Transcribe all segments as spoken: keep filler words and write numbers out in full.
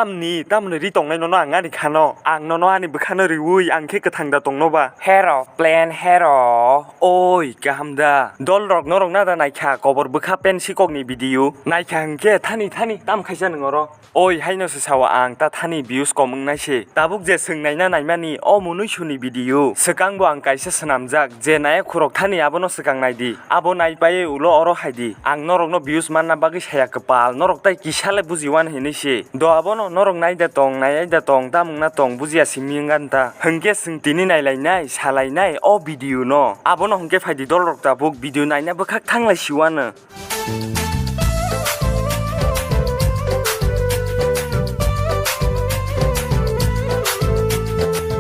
Tamni, tamni ri tongnai nono ang ani khano. Ang nono ani bwkhano riui ang khe kwthang da tongno ba. Hero, plan hero. Oi, kaham da. Dol rok norok na da naikha kobor bwkha pen sikok ni video. Naikha hwnkhe thani thani tam khaisa nwng oro. Oi, haino se sao ang ta thani views kom wngnai se. Tabuk je swng naina naimani o monui suni video. Swkang bo ang kaisa swnamjak je naya khurok thani abono swkang nai di. Abo nai paiwi ulo oro hai di. Ang norokno views manna bagwi saya kwpal, norok tai kisa le buji wan hinwi se. Do abono norok nai da tong, nai ai da tong, tamung na tong, bujiya simi wngani ta. Hwnkhe swng tini nai lai nai, sa lai nai o video no. Abono hwnkhe phai di dol rok tabuk video naina bwkhak thang lai si wano.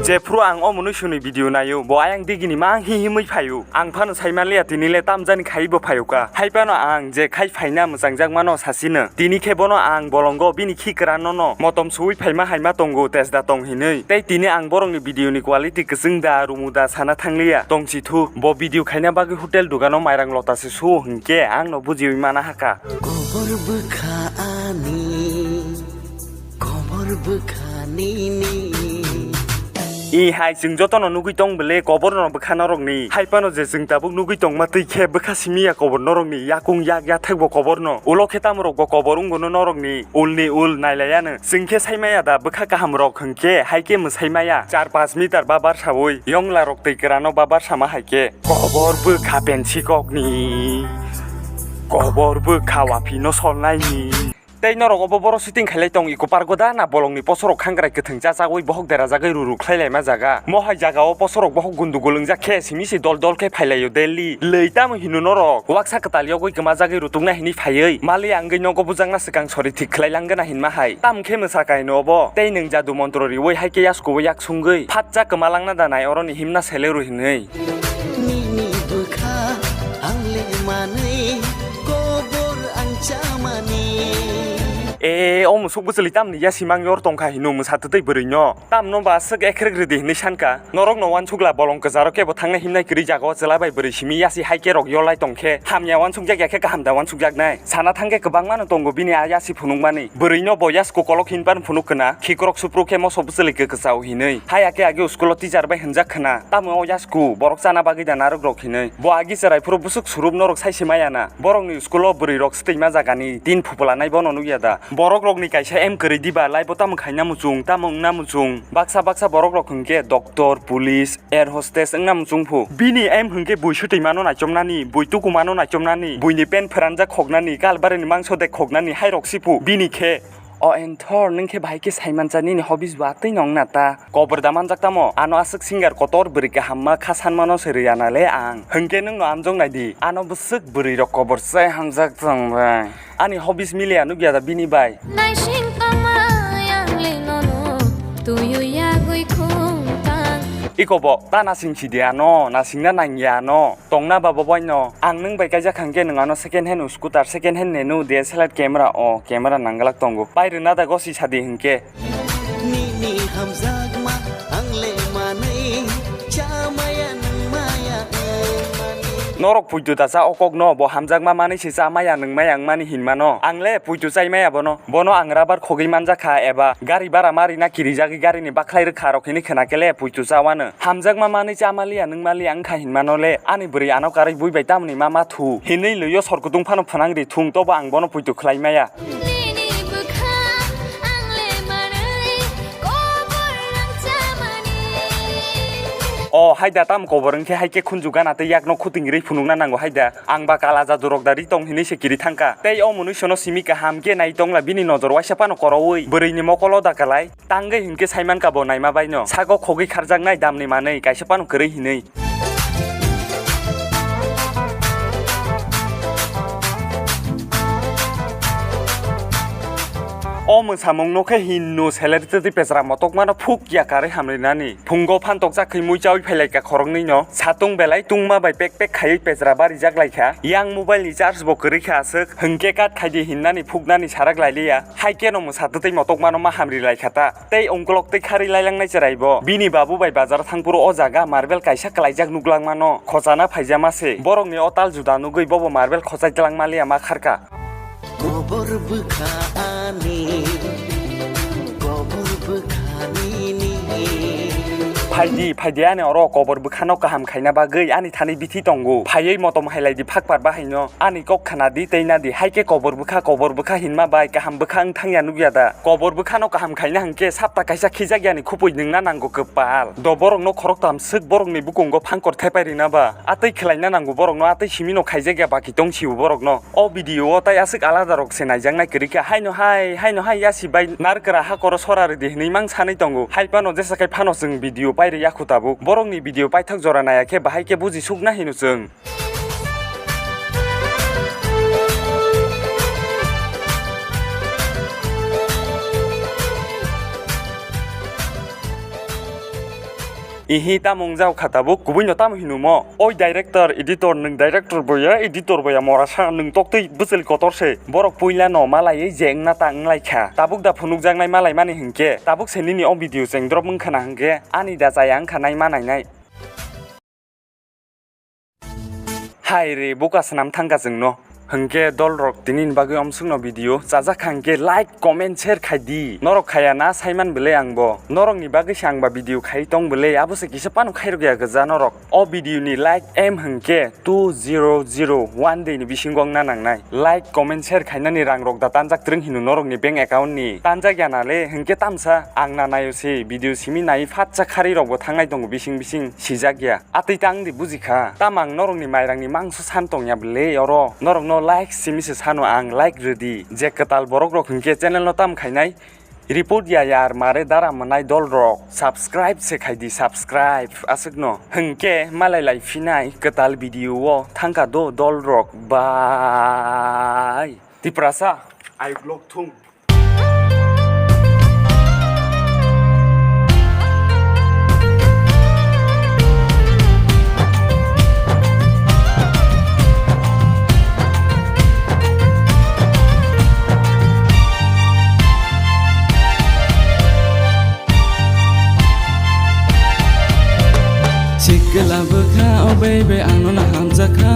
Jephru ang o monui suni video naio, bo ayang digini mang hi himwi phaio. Ang phano sai manliya tini le tamjani khai bo phaio ka. Hai phano ang je khai phaina mwchangjakmano sasino. Tini khe bono ang bolongo bini khi kwran nono motom suwi phaima haima tongo tejda tong hinwi. Tei tini ang borokni video ni quality kwchwng da rumu da sana thangliya. Tongsi thu, bo video khaina bagwi hotel dugano mairang lota se suo hwnkhe ang no bujiwi mana haka. Kobor bwkha ani, kobor bwkha nini. I hai chwng jotono nugwi tong bwle kobor no bwkha norokni. Hai phano je chwng tabuk nugwi tongma twi khe bwkha simi ya kobor norokni, yakung yak yathek bo kobor no. Ulo khe tamo rok bo kobor wngbo no norokni. Ulni ul nailayano. Chwng khe saimaya da bwkha kaham rok hwnkhe hai khe mwsai maya. Char panch meter ba barsawi yongla rok twi kwrano ba barsama hai khe. Kobor bwkha pensi kokni. Kobor bwkha waphino solnaini. Tei norok obo boro shooting khailai tong eco park o da na bolongni posorok khangrai kwthwng chachagwi bohok derajagwi ruru khlai laima jaga. Mohai jaga o posorok bohok gundugul wngjak khe simi se dol dol khe phailaio Delhi. Lei tamo hino norok? Waksa kwtal yogwi kwmajagwi rutukna hinwi phaiwi mali angwi nogo bujakna swkang sori thik khlai langgana hinma hai. Tamo khe mwsa kaino obo. Tei nwng jadu montro riwi hai khe yaskubo yak sungwi phatsa kwma langna da nai oroni himna sele rw hinwi. Nini bwkha ang le manwi kobor ang chamani. E, o musuk bwchwlwi tamni yasimang yor tongkha hino mwsa twtwi bwrwino. Tamno ba swk ekrek rwdi hinwi sankha. Norokno wansukla bolong kwcharo kebo thangnai himnai kwrwi jagao chwla bai bwrwi simi yasi hai khe rok yolai tongkhe hamya wansukjak ya khe kaham da wansukjaknai. Sana thangkhe kwbangmano tongo bini a yasi phunukmani. Bwrwino bo yasku kolok hinpan phunuk khna, khikrok supruk khe moso bwchwlwi kwkwchao hinwi. Haya khe age school o teacher bai hwnjak khna, tamo o yasku borok chana bagwi da narwk rok hinwi. Bo agi chwrai phuru bwswk surup norok sai se maya na. Borokni school o bwrwi rok swtwi ma jagani tin phupla nai bono nukya da. Borok rokni kaisa aim kwrwi diba lai bo tamo khaina muchung, tamo wngna muchung. Baksa baksa borok rok hwnkhe doctor, police, air hostess wngna muchung phu. Bini aim hwnkhe bui swtwi mano naichomnani, bui tuku mano naichomnani, buini pen phwranjak khoknani, kalbarini mangso de khoknani hai rok si phu. Bini khe o enthor nwng khe bahai khe saimancha nini hobbies bo atwi nong na ta. Kobor da manjak tamo? Ano aswk singer kotor bwrwi kahamma kha sanmano se rwya na le ang. Hwnkhe nwngno amjok nai di. Ano bwswk bwrwi rok kobor se hamjak tong bai. Ani hobbies miliya nukya da bini bai. Naising tongma yang le nono tuyu yagwi khung tang. Iko bo ta nasing si de ano, nasingna nangya ano. Tongna ba bo bai no. Ang nwng bai kaijak hwnkhe nwng ano second hand scooter, second hand nenu D S L R camera o, camera nangglak tongo. Pai rwna da gosi sadi hwnkhe. Nini hamjakma ang le manwi chamaya nwng maya wngmani. Norok puitu ta cha o kokno, bo hamjakma manwi se chamaya nwng maya wngmani hinmano. Ang le puitu chai maya bono. Bono ang rubber khogwi manjak kha eba gari bara ma rina kirijagwi garini bakhlai rwkha rok hinwi khna khe le puitu cha wano. Hamjakma manwi cha maliya nwng maliya wngkha hinmano le ani bwrwi ano karwi bui bai tamoni ma ma thu hinwi lwio sor kutung phano phwnang ri thung tobo ang bono puitu khlai maya. Nini bwkha ang le manwi kobor rang chamani. O hai da tam kobor wngkhe hai khe khunju gana tei yakno khuting rwi phunukna nango hai da. Ang ba kala jadu rok da ri tong hinwi se kiri thangkha. Tei o mwnwi sono simi kaham khe nai tongla bini nojor waisa phano koroui bwrwi ni mokolo da kalai. Tangwi hinkhe saimankha bo naima bai no. Sago khogwi kharjaknai damni manwi kaisa phano kwrwi hinwi. O mwsamung no khe hinno seler twi pechra motokmano phuk ya karwi hamrinani. Phungo phan tokjak khe mui chaui phailaikha khoroknwi no. Satung belai tungma bai pek pek khaiwi pechra barijak laikha. Yang mobile ni charge bo kwrwi kha aswk. Hwnkhe kat khaidi hinnani phuknani sarak lailiya. Hai khe no mwsa twtwi motokmano ma hamri laikha ta. Tei ungkolok tei kharwi lailangnai chwrai bo. Bini babu bai bazar thangphuru o jaga marble kaisa kwlaijak nuklangmano. Khochana phaijama se. Borokni o tal juda nugwi bobo marble khochai tlangmaliya ma kharkha. Kobor bwkha ani, Phaidi, phaidi ani oro kobor bwkhano kaham khaina bagwi ani thani bithi tongo. Phaiwi motom hailaidi phakpar bahaino. Ani kok khnadi tei nadi, hai khe kobor bwkha, kobor bwkha hinma bai kaham bwkha wng thangya nukya da? Kobor bwkhano kaham khaina hwnkhe sapta kaisa khijakyani khupui nwngna nango kwpal. Do borokno khoroktham swk borokni bukungo phangkor thepai rwna ba? Atwi khlaina nango borokno, atwi simino khaijakya baki tong sio borokno. O video o tai aswk alada rok se naijaknai kwrwi kha. Haino hai, haino hai yasi bai narwkra hakoro sora rwdi hwnwi mang sanwi tongo. Hai phano jesa khai phano chwng video pai rwya khu tabuk. Borokni video paithak jora naya khe bahai khe buji sukna hino chwng. Ihi tamo wngjak kha tabuk, kubui no tamo hinumo? Oi director, editor, nwng director boya, editor boya, morasa, nwng toktwi bwchwlwi kotor se. Borok puila no malaiwi je wngna ta wnglaikha. Tabuk da phunukjaknai malaimani hinkhe, tabuk se nini o video chengdrop wngkha na hinkhe, ani da chaya wngkha nai ma nainai. Hai re, buka swnam thangkha chwngno. Hwnkhe dolrok, tinini bagwi omswkno video chajak kha hwnkhe like, comment, share khai di. Norok khaya na saiman bwle angbo. Norokni bagwi se angba video khai tong bwle, abo se kisa phano khairok ya gwja norok. O video ni like aim hwnkhe two zero zero one day ni bisingo wngna nangnai. Like, comment, share khainani rangrok da tanjak twrwng hino norokni bank account ni. Tanjak ya nale hwnkhe tamsa ang na naio se video simi nai phatsa kharwi rokbo thangnai tongo bising bising sijak ya. Atwi tang di buji kha. Tamo ang norokni mairangni mangso san tongya bwle oro. Norokno like simi se sano ang, like rwdi. Je kwtal borokrok hwnkhe channel no tam khainai. Report ya yar mare dara mwnai dolrok. Subscribe se khaidi, subscribe. Aswkno. Hwnkhe malai lai phinai kwtal video o thangkha do dolrok. Bye. Tiprasa, I vlog thung. Sikla bwkha o baby, ano na hamjakha.